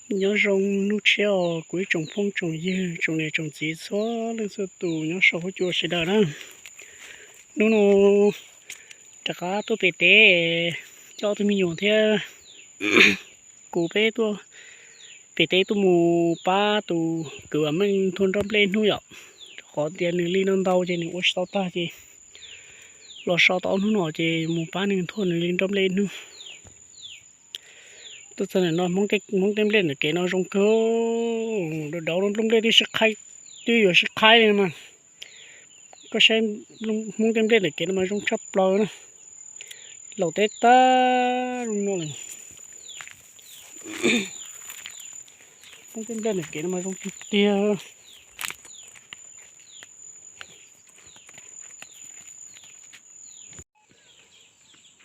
Nyob zoo hnub tshiab os kuv ib tsoom phooj tsoom ywg, tsoom niam tsoom txiv txhua leej txhua tus nyob saum huab cua sawv daws na. Hnub no rov qab tuaj pem teb, coj ob tug me nyuam thiab kuv peb tuaj pem teb tuaj mus pab tus kwv Vam Meej nthua nroj nplej hnub yom. Rau qhov tias nws li no ntau ces nws ua tsis tau tag ces los so tau ob hnub no ces mus pab nws nthua nws li nroj nplej hnub. Tuaj txog ntawm no Hmoob tej nplej ntawm kev no zoo kawg, dauv dauv no nplooj nplej twb sib qhaib, twb yuav sib qhaib li no mas. Koj saib Hmoob tej nplej ntawm kev no mas zoo tshaj plaws na. Laus teb tag zoo no lawm. Hmoob tej nplej ntawm kev no mas zoo tiag tiag.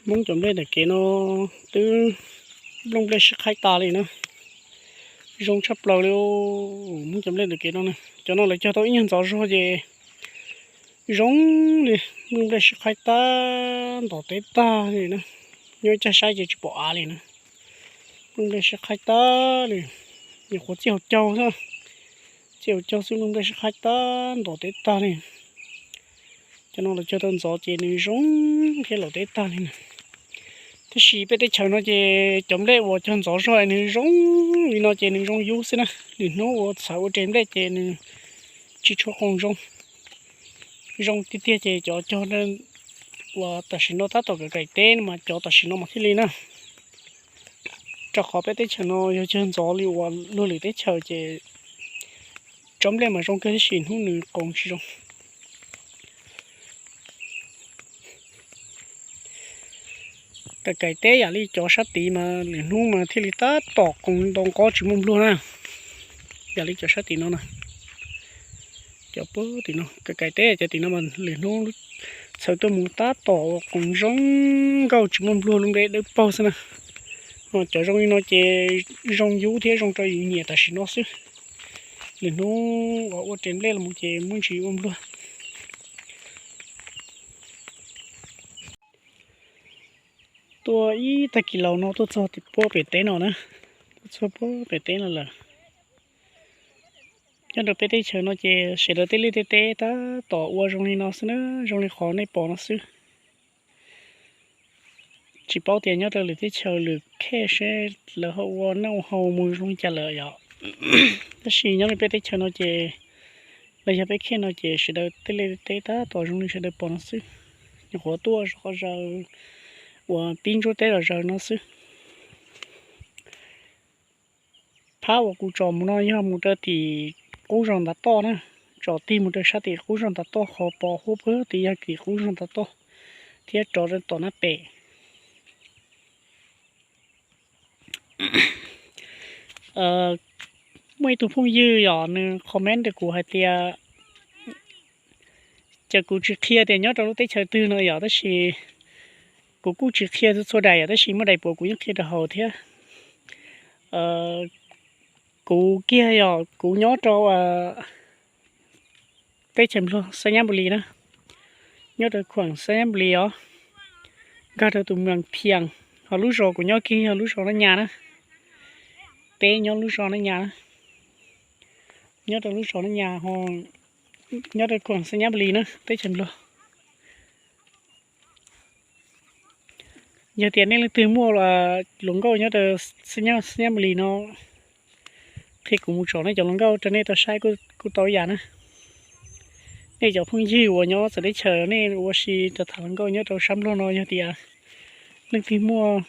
Hmoob cov nplej ntawm kev no twb nplooj nplej sib qhaib tas li na. Zoo tshaj plaws li. Hmoob cov nplej ntawm kev no, cov no lawv cog tau ib nyuag ntxov zog ces zoo li nplooj nplej sib qhaib tag ntos teb tag li na. Nyob ib cag saib ces tsis pom av li na. Nplooj nplej sib qhaib tag li. Nyuam qhuav txij hauv caug xwb, txij hauv caug xwb nplooj nplej sib qhaib tag ntos teb tag li. Cov no lawv cog tau ntxov ces nws zoo thiab laus teb tag li na. Tab sis peb teb chaws no ces cov nplej uas cog ntxov zog nws zoo li no ces nws zoo yub xwb na. Lwm hnub uas txhawv ua re nplej ces nws tsis tshua qoos zoo. Zoo tiag tiag ces cov cog uas tam sim no tab tom kaim kaim teb no mas cov tam sim no mas thiaj li na. Rau qhov peb teb chaws no yog cog ntxov li uas luag lwm teb chaws ces tsob nplej mas zoo kawg tab sis hnub nws qoos tsis zoo. Kaim kaim teb yam li cov sab tid mas lwm hnub mas thiaj li tab tom qoos ntoo qob tsis muaj npluag na. Yam li cov sab tim no na, cov puag tim no, kaim kaim teb cov tim no mas lwm hnub txhawv tuaj mus tab tom qoos zoo nkauj tsis muaj npluag, lub nplej dawb paug xwb na. Ho cov zoo li no ces zoo yub thiab zoo rau yus nyiam tam sim no xwb. Lwm hnub uas ua re nplej los ces muaj ntsis ua npluag. Tuaj ib tag kis laus no tuaj txog puag pem teb no na, tuaj txog puag pem teb no lawm. Nyob rau peb teb chaws no ces sawv daws tej liaj tej teb tab tom ua zoo li no xwb na, zoo li qhov nej pom no xwb. Tsis paub tias nyob rau lwm teb chaws lwm khej seb lawv ho ua noj ua haus mus zoo li cas lawm yom. Tab sis nyob li peb teb chaws no ces, los yog peb khej no ces sawv daws tej liaj tej teb tab tom zoo li sawv daws pom no xwb. Nyuam qhuav tuaj zov zaws uas pib ntsuab teb zom zaws no xwb. Phab uas kuv tsom mus no yog mus rau tim qub zos ntav toj na, tsom tig mus rau sab tim qub zos ntav toj, qhov pos huab pawg tim yog tim qub zos ntav toj thiab rov rau tom nab pem. Muaj ib tug phooj ywg yom, nws comment rau kuv hais tias cas kuv tsis qhia tias nyob rau lub teb chaws twg no yom, tab sis kuv kuj tsis qhia txhua daim yom, tab sis muaj daim puas kuv yeej qhia rau hauv thiab. Kuv kiag yog kuv nyob rau teb chaws Nplog Xab Nyab Npu Lis na, nyob rau khuam Xab Nyab Npu Lis os, nkag rau tus Mees Phias, ho lub zos kuv nyob kiag yog lub zos Nab Nyas na, peb nyob lub zos Nab Nyas na, nyob rau lub zos Nab Nyas ho nyob rau khuam Xab Nyab Npu Lis na, teb chaws Nplog. Yog tias nej leej twg muaj hluas nkauj nyob rau Xab Nyab Npu Lis no, qhia kuv mus tsom nej cov hluas nkauj rau nej tau saib kuj tau ib yam na. Nej cov phooj ywg uas nyob txawv teb chaws nej ua si rau tham hluas nkauj nyob rau sab Nplog no, yog tias leej twg muaj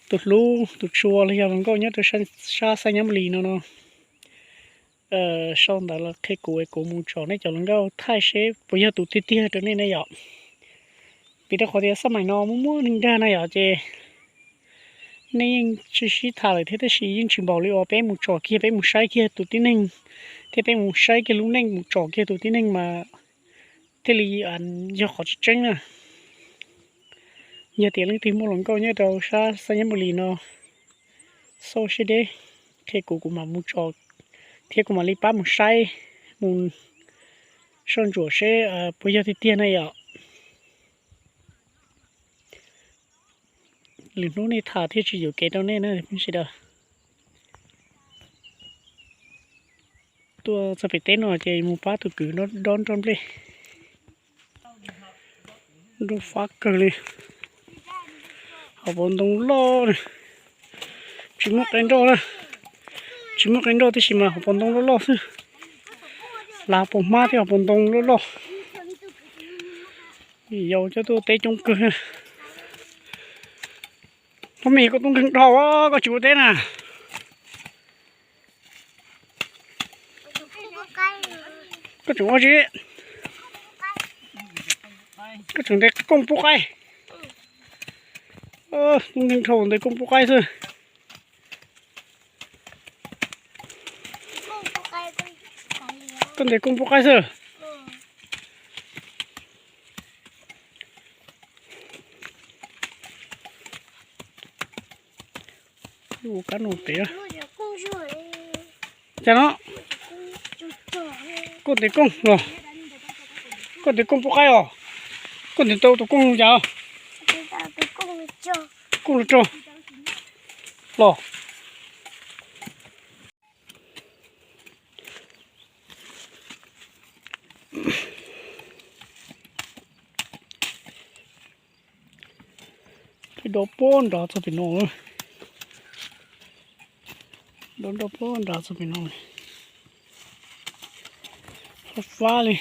tus hlub tus tshua los yog hluas nkauj nyob rau sab Xab Nyab Npu Lis no no, sau ntawv los qhia kuv es kuv mus tsom nej cov hluas nkauj thaij seb puas yog tus tiag tiag rau nej ne yom. Vim rau qhov tias xab maim no muaj muaj neeg dag na yom, ces nej yeej sib sib tham lawm thiab, tab sis yeej tsis npaum li uas peb mus tsom kiag peb mus saib kiag tus tib neeg, thiab peb mus saib kiag lub neej mus tsom kiag tus tib neeg mas thiaj li yog qhov tseeb tseeb na. Yog tias leej twg muaj hluas nkauj nyob rau sab Xab Nyab Npu Lis no, xauj siab deb qhia kuv, kuv mam mus tsom thiab kuv mam li pab mus saib, mus soj ntsuam seb puas yog tiag tiag na yom. Lwm hnub nej tham thiaj tsis yuam kev rau nej na sawv daws. Tuaj txog pem teb no ces mus pab tus kwv dob nroj nplej. Nroj fab kawg li. Hauv paus ntoo loj li. Tsis muaj qe nroj na. Tsis muaj qe nroj tab sis mas hauv paus ntoo loj loj xwb. Lav paus hmab thiab hauv paus ntoo loj loj. Yau coj tuaj teb coob kawg. Pog Mim, koj tub nkeeg dhau, koj tsis ua teb na. Koj tseem ua tsi? Koj tseem ntes kooj pub qaib. Tub nkeeg dhau ntes kooj pub qaib xwb. Koj ntes kooj pub qaib xwb. Ua kab no pem. Cas no? Koj ntes kooj los? Koj ntes kooj pub qaib os? Koj ntes tau tus kooj cas? Kooj lus rog los? Dob puag nrad txog pem no. Dob dob puag nrad txog pem no. Fab fab li.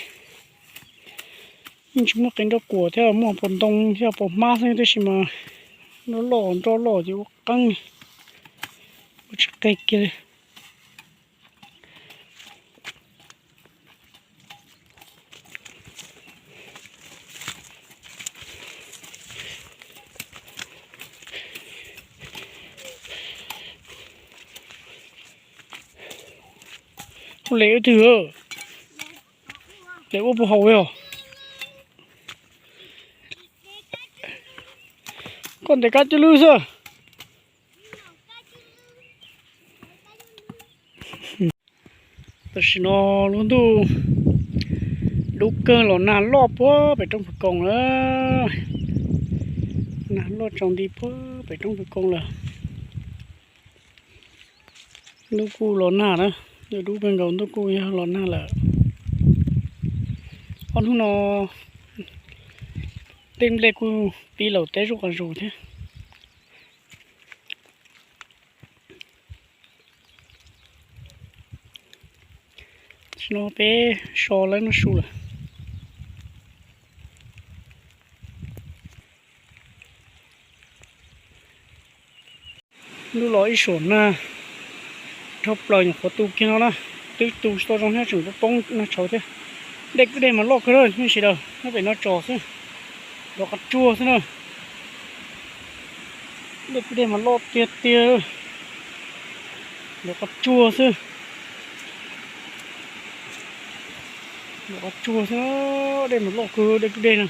Yeej tsis muaj qe nroj kuam thiab, muaj paus ntoo thiab paus hmab xwb tab sis mas nroj loj nroj loj ces ua qeeb li, ua tsis qe kiag li. Ua le ib tug, le ua puag hauv os. Koj ntes kab cwj lwb xwb. Tam sim no lub ntuj dub kawg los nag loj puag pem roob Phuv Koos lawm. Nag loj tsaus nti puag pem roob Phuv Koos lawm. Ntuj kuj los nag na, ntuj dub kawg nkaus ntuj kuj yog los nag lawm. Ob hnub no tej nplej kuj pib laus teb zuj qas zus thiab. Tam sim no peb so lawv noj su lawm. Ntuj los ib suam nag dhau plaws nyuam qhuav tu kiag no na, twb tu tsis tau zoo thiab tseem poob nag tshauv thiab. Dej kwj deg mas loj kawg na, yeej sawv daws nyob pem no tso xwb, nrov qab tsuag xwb na. Dej kwj deg mas loj tiag tiag, nrov qab tsuag xwb. Nrov qab tsuag xwb, dej mas loj kawg dej kwj deg na.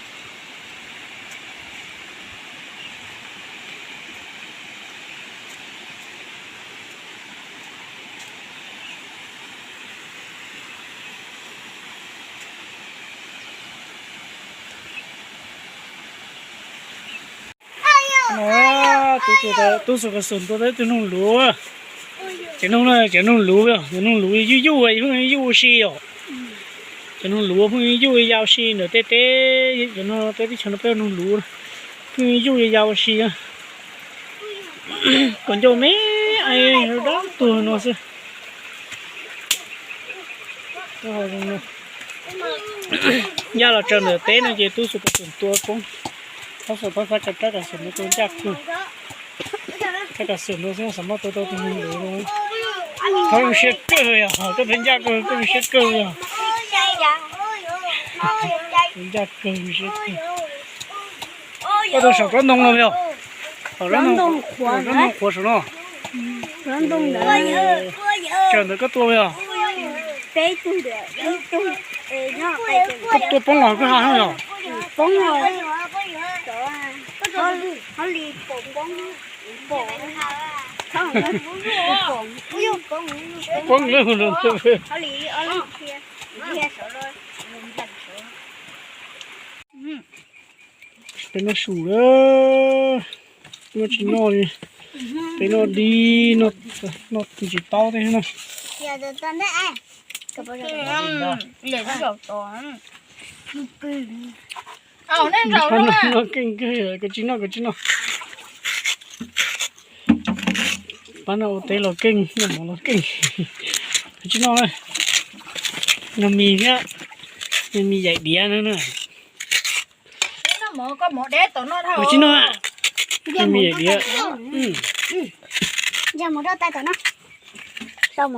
No, tub Xus Kas Xus ntua tau ib tug noog luv. Cov noog, cov noog luv, cov noog luv yuj yuj, pheej yuj ua si os. Cov noog luv pheej yuj ya ua si ntawm tej teb, cov no peb teb chaws no peb hu noog luv, pheej yuj ya ua si. Kaus ncauj me, dab tuag no xwb. Ya los tsaws ntawm teb no ces tub Xus Kas Xus tua poob. Tub Xus Kas Xus tua ncaj kawg. Tub Xus Kas Xus no xwb xav muab tua tau tus noog luv no. Koj zoo siab kawg yog, koj tus ncaj kawg, koj zoo siab kawg yog. Tus ncaj kawg zoo siab kawg. Koj tua saum tsob ntoo no yog? Saum tsob ntoo qhuav saum no. Tsaws ntawd koj tua yog? Koj tua poob los koj ha yog? Poob lawm. Peb noj su lawm, noj tsis noj li. Peb noj dib, noj ntsis taub tej no. Noj keej kawg, koj tsis noj, koj tsis noj. Pab no ua teb los keej, noj mov los keej. Koj tsis noj, noj mis thiab, noj mis yaim diav no na. Koj tsis noj, noj mis yaim diav. Peb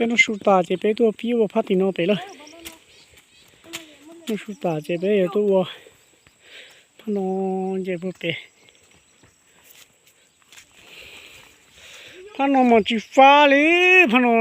noj su tas ces peb tuaj pib ua phab tim no pem lawm. Noj su tas ces peb yuav tuaj ua phab no, nce puag pem. Phab no mas tsis fab li, phab no.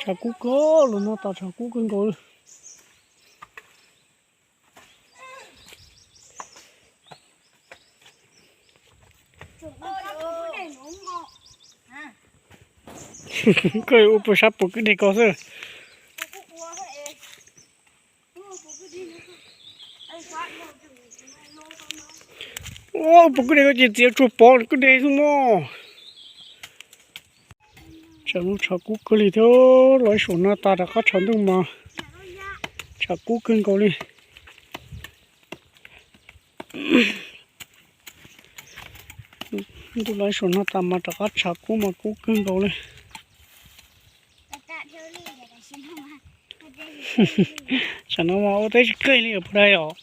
Tshav kub kawg, los no tas tshav kub kawg nkaus li. Koj ua puas sab puas kwj deg ko xwb. Ua puas kwj deg ko ces txiav tsuag pov kwj deg xwb mog. Tshav no tshav kub kawg li thiab, los ib suam no tas rov qab tshav ntuj mas tshav kub kawg nkaus li. Ntuj los ib suam no tas mas rov qab tshav kub mas kub kawg nkaus li. Tsam no mas ua teb tsis qig li puas dai os.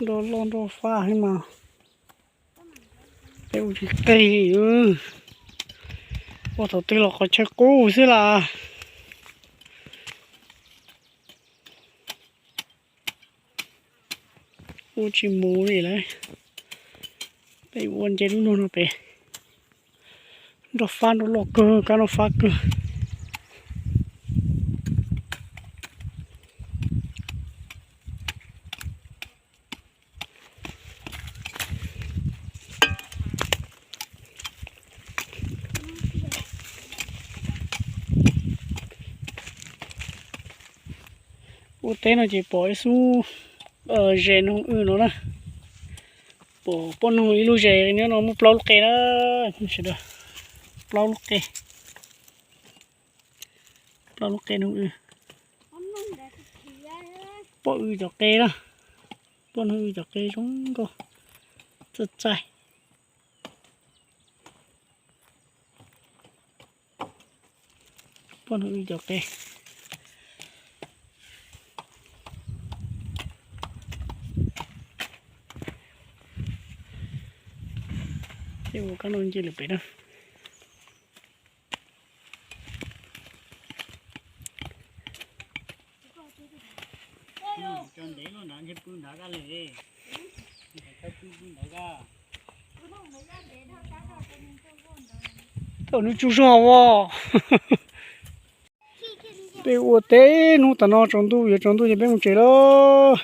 Nroj loj nroj fab heev mas peb ua tsis qig li. Ua thaum twg los qhov chaw qub xwb las. Ua tsis mus li lawm. Peb ua nce lub no no pem. Nroj fab nroj loj kawg, kab nroj fab kawg. Ua teb no ces pom ib xub zes noog w no na. Pom poj noog ib lub zes nyob no muaj plaub lub qe na. Plaub lub qe, plaub lub qe noog w. Poj w cov qe na, poj noog w cov qe zoo nkauj txaij txaij. Poj noog w cov qe. Tej ua kab no nce lawm pem na. Tau nws tsaug zog as. Peb ua teb hnub tas no tsaus ntuj, yuav tsaus ntuj ces peb mus tsev lawm.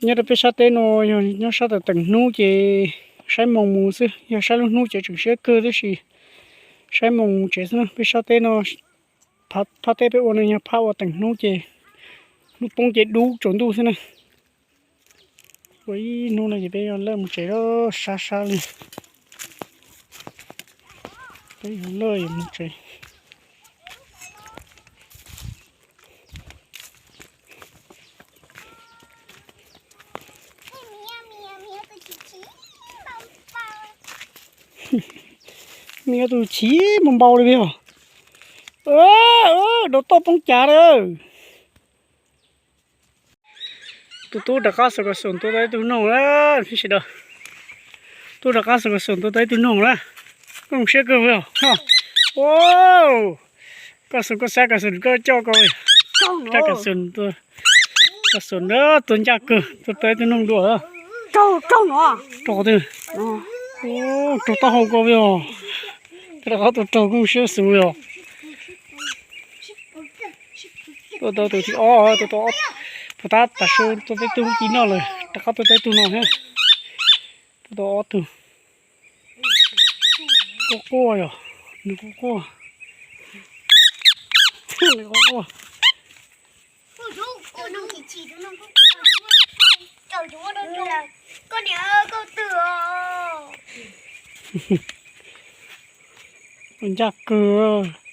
Nyob rau peb sab teb no yog nyob sab tawm teem hnub ces saib moos mus xwb, yog saib lub hnub ces tseem siab kawg tab sis saib moos mus tsev xwb na. Peb sab teb no, phab teb peb ua no yog phab ua teem hnub ces hnub poob ces dub tsaus ntuj xwb na. Ua ib hnub no ces peb yuav lawj mus tsev lawm, sab sab li. Peb yuav lawj yuav mus tsev. Nws yog tus chiv npau npau li os. Dov toj poob cas lawm. Tus tub rov qab xav kom xum tua tau ib tug noog lawm, sawv daws. Tub rov qab xav kom xum tua tau ib tug noog lawm. Koj zoo siab kawg os. Koj xum koj xav kom xum koj coj koj. Rov qab xum tua, xum tua ncaj kawg, tua tau ib tug noog dua. Rau twg? Rau taub hau koj os. Rov qab tua raug koj zoo siab xum os. Tua tau tus thib ob, tua tau Puas tab tam su tua teb tug lub ci noj lawm, rov qab tua teb tug no thiab. Tua tau ob tug. Quaj quaj yom, nws quaj quaj. Nws quaj quaj. Ncaj kawg.